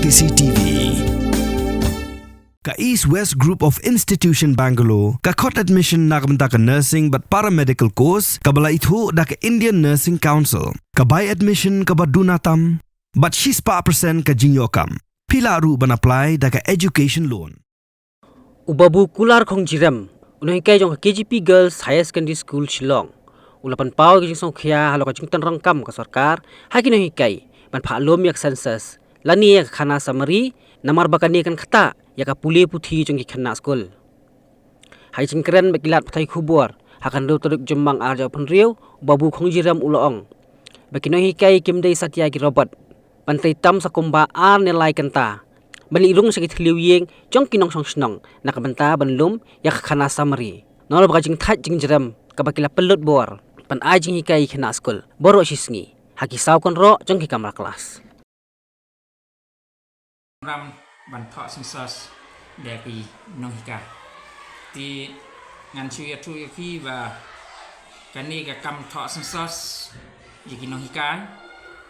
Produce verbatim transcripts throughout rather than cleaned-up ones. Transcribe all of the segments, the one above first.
C C T V. Ka East West Group of Institution Bangalore ka khot admission na ka bynta ka nursing bad paramedical course kaba la ithuh da ka Indian Nursing Council. Ka bai admission kaba duna tam bad shispah percent ka jingïoh kam. Phi lah ruh ban apply da ka education loan. U Babu Kular Khongjirem, u nonghikai jong ka K G P Girls Higher Secondary School Shillong, u la pynpaw ïa ka jingsngewkhia halor ka jingtynrong kam ka sorkar ha ki nonghikai ban phah lum ïa ka census lane ïa ka khana samari, namar ba kane kan ktah ïa ka pule puthi jong ki khynnah skul. Ha ka jingkren bad ki lad pathai khubor ha ka hynriew tarik Jymmang ar hajar arphew hynriew, u Babu Khongjirem u la ong ba ki nonghikai kim dei satia ki robot ban trei tam sa kumba ar ne lai kynta ban leit rung sha ki thliew ïing jong ki nongshong shnong na ka bynta ban lum ïa ka khana samari. Nalor ba ka jingthait jingjrem kaba ki la pynlut bor ban ai jinghikai ïa ki khynnah skul baroh shi sngi ha ki saw kynroh jong ki kamra klas. Ram ban thoh census da ki nonghikai. Te ngan shu ïathuh ïa phi ba kane ka kam thoh census ïa ki nonghikai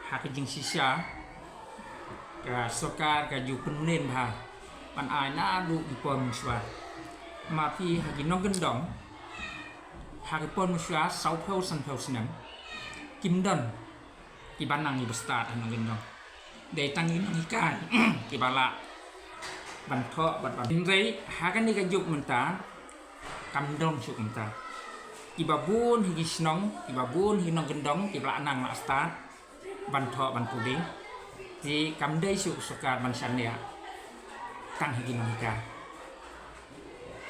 ha ka jingshisha ka sorkar ka ju pynmlien bha ban ai naduh ki por mynshuwa. Ma phi ha ki nongkyndong ha ki por mynshuwa sawphew sanphew snem kim don kiba nang kiba stad ha nongkyndong. Dei tang ki nonghikai kiba lah ban thoh bad ban, hynrei ha kane ka juk mynta kam don shuh kumta. Kiba bun hi ki shnong, kiba bun hi nongkyndong kiba lah nang lah stad ban thoh ban pule. Te kam dei shuh sorkar ban shaniah tang hi ki nonghikai.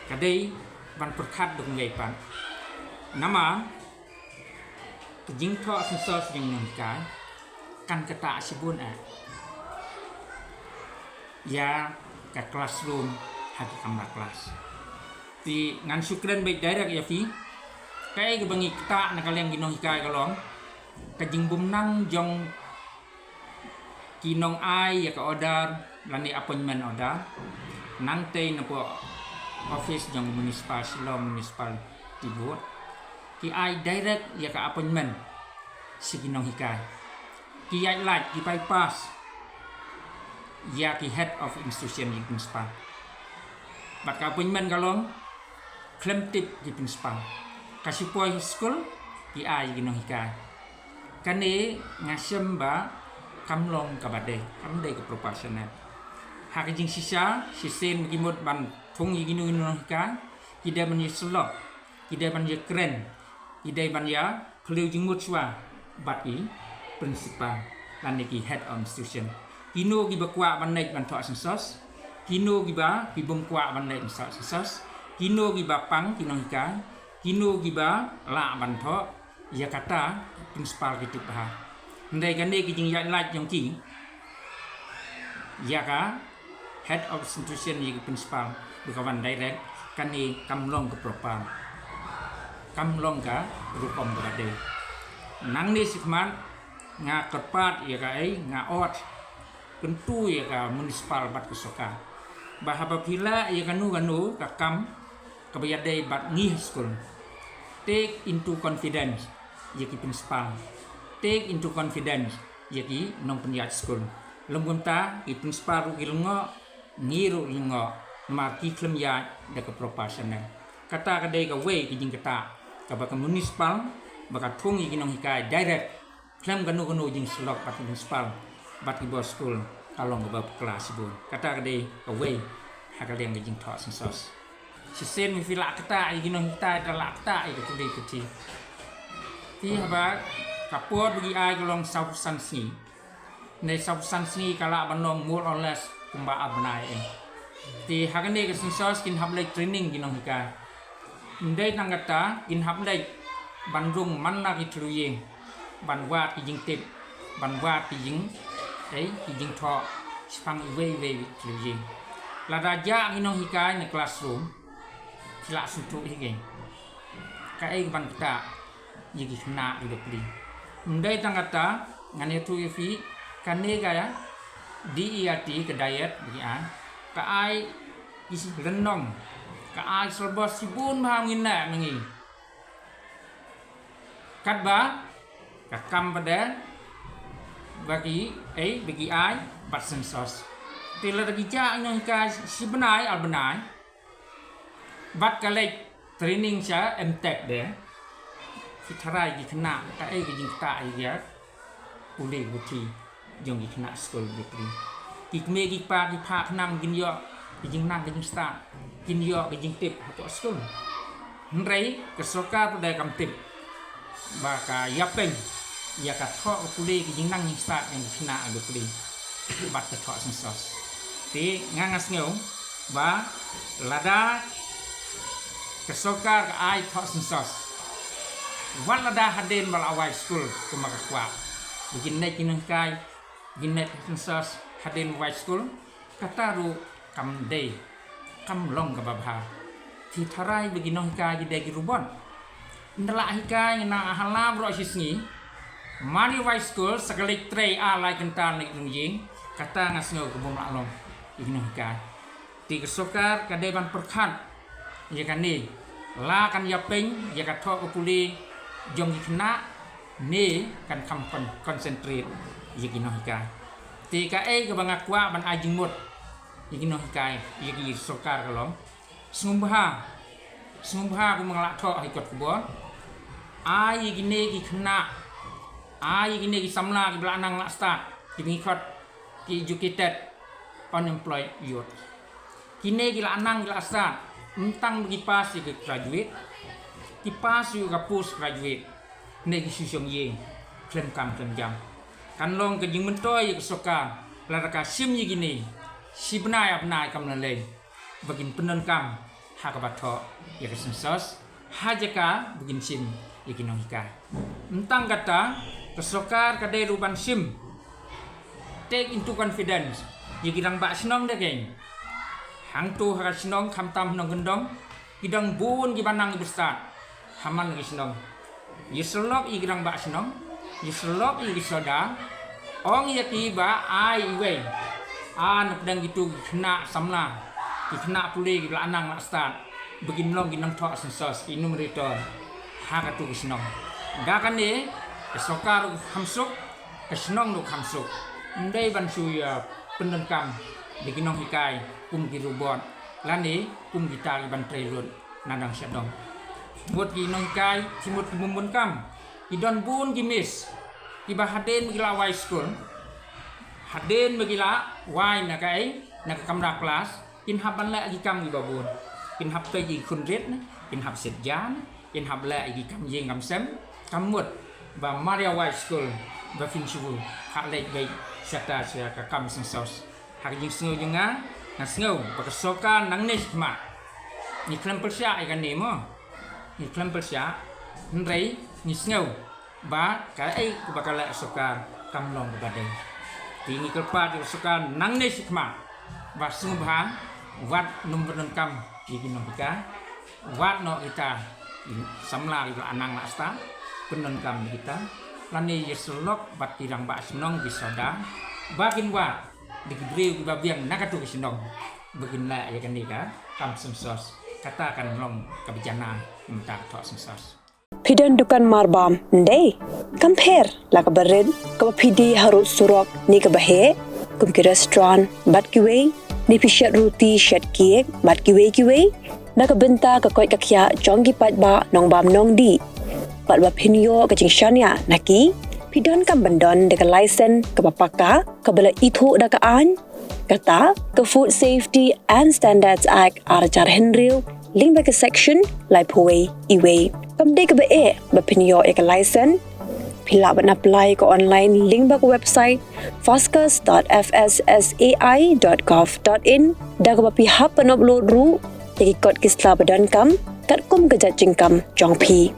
Ka dei ban pyrkhat da kumwei pat. Namar ka jingthoh census jong nonghikai kan ktah shibun eh ïa ka classroom ha ki kamra klas. Te ngan shu kren beit direct ïa phi. Kaei kaba ngi ktah na ka liang ki nonghikai ka long ka jingbymnang jong ki nong ai ïa ka order lane appointment order nangtei na poh office jong municipal, Shillong Municipality Board. Ki ai direct ïa ka appointment sha ki nonghikai. Ki ïaid lait, ki bypass ïa ki head of institution, ïa ki principal. Bad ka appointment ka long khlem tip ki principal. Ka shu poi skul ki ai ïa ki nonghikai. Kane nga shem ba kam long kaba dei, kam dei ka proportional. Ha ka jingshisha shisien ki mut ban thung ïa kino kino nonghikai, ki dei ban ïa syllok, ki dei ban ïa kren, ki dei ban ïa khlem jingmut shuwa bad ki principal lane ki head of institution. Kino kiba kwah ban leit ban thoh census, kino kiba ki bym kwah ban leit ban thoh census, kino kiba pang ki nonghikai, kino kiba lah ban thoh, ïa kata principal ki tip bha. Hynrei kane ki jingïaid lait jong ki ïa ka head of institution ïa ki principal ba ka wan direct, kane kam long ka proper, kam long ka rukom kaba dei. Nangne shakhmat nga kyrpad ïa ka, ei, nga ot kyntu ïa ka municipal bad ka sorkar ba haba phi lah ïa kano kano ka kam kaba ïadei bad ngi ha skul, take into confidence ïa ki principal, take into confidence ïa ki nongpynïaid skul. Lym kumta ki principal ruh ki lyngngoh, ngi ruh lyngngoh, namar ki khlem ïaid da ka proper channel. Kata ka dei kawei ka jingktah kaba ka municipal ba ka thung ïa ki nonghikai direct khlem kano kano jingsyllok bad ki principal bad ki bor skul, ka long kaba bakla shibun. Kata ka dei kawei ha ka liang ka jingthoh census. Shisien ma phi lah ktah ïa ki nonghikai, te lah ktah ïa ka pule puthi. Te haba ka por ba ki ai ka long sawphew san sngi, ne sawphew san sngi ka lah ban long more or less kumba ar bnai eh. Te ha kane ka census kin hap leit training ki nonghikai. Ym dei tang kata, kin hap leit ban rung man la ki thliew ïing, ban wad ki jingtip, ban wad ki jing, ei, ki jingthoh shaphang iwei iwei i thliew ïing. Lada jah ki nonghikai na classroom, ki lah sngewthuh hi kein kaei kaban ktah ïa ki khynnah kiba pule. Ym dei tang kata, ngan ïathuh ïa phi, kane ka DERT, ka DIET ba ki ai, ka ai ki lynnong, ka ai syllabus shibun bha, ngin neh ma ngi. Katba ka kam pat ba ki, ei, ba ki ai bad census. Te lada ki jah ïa ngi ka shi bnai ar bnai, bad ka leit training sha M.Tech de, ki tharai ki khynnah kaei ka jingktah ïa ki pule puthi jong ki khynnah skul bapli. Ki kmie ki kpa ki phah khnang kin ïoh ka jingnang ka jingstad, kin ïoh ka jingtip hapoh skul. Hynrei ka sorkar pat de kam tip ba ka ïapeiñ ïa ka thoh ka pule ka jingnang jingstad jong ki khynnah bapli bad ka thoh census. Te nga nga sngew ba lada ka sorkar ka ai thoh census, wat lada hadien ba la wai skul kumba ka kwah, ba kin leit ki nonghikai, kin leit census hadien ba wai skul, kata ruh kam dei, kam long kaba bha. Te tharai ba ki nonghikai ki dei ki robot. Ynda la hikai ngi na ha la baroh shi sngi, man ïa wai skul sa ka leit trei ar lai kynta na ki rynïeng, kata nga sngew ka bym lah long ïa ki nonghikai. Te ka sorkar ka dei ban pyrkhat ïa kane, la kan ïapeiñ ïa ka thoh ka pule jong ki khynnah ne kan kham kon-, concentrate ïa ki nonghikai. Te kaei kaba nga kwah ban ai jingmut ïa ki nonghikai, ïa ki sorkar ka long, sngewbha, sngewbha kumba nga la thoh ha ki kot khubor, ai ïa kine ki khynnah, ai ïa kine ki samla kiba la nang la stad, kiba ngi khot ki educated unemployed youth. Kine ki la nang ki la stad, ym tang ba ki pass ïa ka graduate, ki pass ïa ka post graduate, ne ki shu shong ïing khlem kam khlem jam. Kan long ka jingmyntoi ïa ka sorkar lada ka shim ïa kine shi bnai ar bnai kam lei lei, ba kin pyndonkam ha kaba thoh ïa ka census, ha jaka ba kin shim ïa ki nonghikai. Ym tang kata, ka sorkar ka dei ruh ban shim, take into confidence ïa ki rangbah shnong de keiñ. Hangto ha ka shnong khamtam ha nongkyndong, ki don bun kiba nang kiba stad ha man la ki shnong. Ïa sylloh ïa ki rangbah shnong, ïa sylloh ïa ki sordar, ong ïa ki ba ai iwei ar napdeng kito ki khynnah samla, ki khynnah pule kiba la nang la stad, ba kin long ki nongthoh census, ki enumerator ha kato ki shnong. Da kane ka sorkar ruh kham suk, ka shnong ruh kham suk. Ym dei ban shu ïa pyndonkam da ki nonghikai kum ki robot lane kum kita kiban trei lut na dong sha dong. Mut ki nonghikai, ki mut ki bym bun kam, ki don bun ki miss kiba hadien ba ki la wai skul, hadien ba ki la wai na kaei, na ka kamra klas, kin hap ban leh ki kam kiba bun. Kin hap peit ïa ki khun rit, kin hap siat ja, kin hap leh ïa ki kam ïing kam sem. Kam mut ba mar ïa wai skul ba phin shu phah leit beit shata sha ka kam census. Ha ka jingsngew jong nga, nga sngew ba ka sorkar nangne shakhmat, ngi khlem pyrshah ïa kane mo, ngi khlem pyrshah, hynrei ngi sngew ba kaei kaba ka leh sorkar kam long kaba dei. Te ngi kyrpad ïa ka sorkar nangne shakhmat ba sngewbha wat nym pyndonkam ïa ki nonghikai, wat noh kita ki samla kiba la nang la stad, pyndonkam ïa kita, lane ïa sylloh bad ki rangbah shnong, ki sordar, ba kin wad da ki briew kiba biang na kato ka shnong ba kin leh ïa kane ka kam census. Kata kan long kaba janai mynta ka thoh census. Phi don dukan marbam, ym dei? Kam pher la kaba rit, kaba phi die harud surok ne kaba heh, kum ki restaurant bad kiwei, ne phi shet ruti shet cake bad kiwei kiwei. Na ka bynta ka koit ka khiah jong ki paidbah nongbam nongdih, bad ba phin ïoh ka jingshaniah na ki, phi donkam ban don da ka license kaba paka, kaba la ithuh da ka aiñ. Kata ka Food Safety and Standards Act ar hajar hynriew, lyngba ka section laiphew wei E wei. Kam dei kaba eh ba phin ïoh ïa ka license. Phi lah ban apply ka online lyngba ka website foscus dot F S S A I dot gov dot in, da kaba phi hap ban upload ruh ïa ki kot ki sla ba donkam katkum ka jait jingkam jong phi.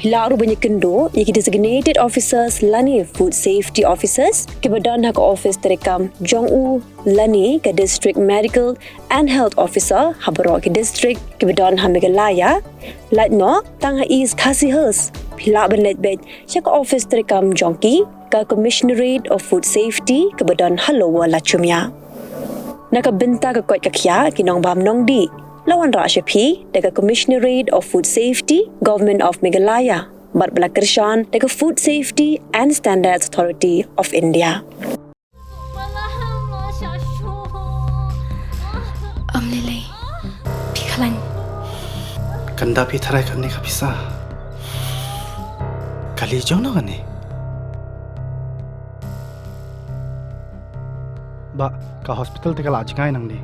Phi lah ruh ban ïakynduh ïa ki designated officers lane food safety officers kiba don ha ka office treikam jong u lane ka District Medical and Health Officer ha baroh ki district kiba don ha Meghalaya. Lait noh tang ha East Khasi Hills, phi lah ban leit beit sha ka office treikam jong ki, ka Commissionerate of Food Safety kaba don ha Lower Lachumia. Na ka bynta ka koit ka khiah ki nongbam nongdih, la wanrah sha phi da ka Commissionerate of Food Safety, Government of Meghalaya, bad ba la kyrshan da ka Food Safety and Standards Authority of India. Kan da phi tharai kane ka pisa. Kali jong no kane. Ba, ka hospital te ka la jngai nangne.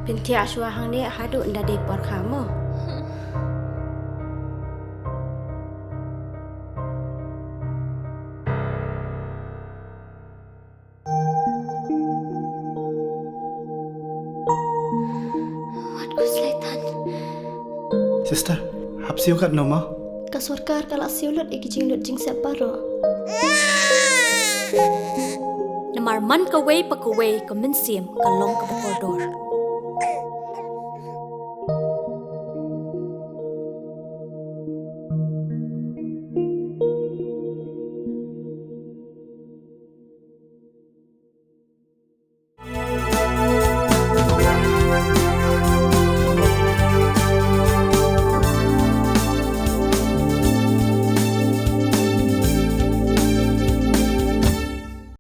Pyntiah shuwa hangne haduh nda dei por kha mo. Wat ku slaitan. Sister, hap siew katno mo? Ka sorkar ka la siew lut ïa ki jinglut jingsep baroh. Namar man kawei pa kawei ka mynsiem ka long kaba kordor.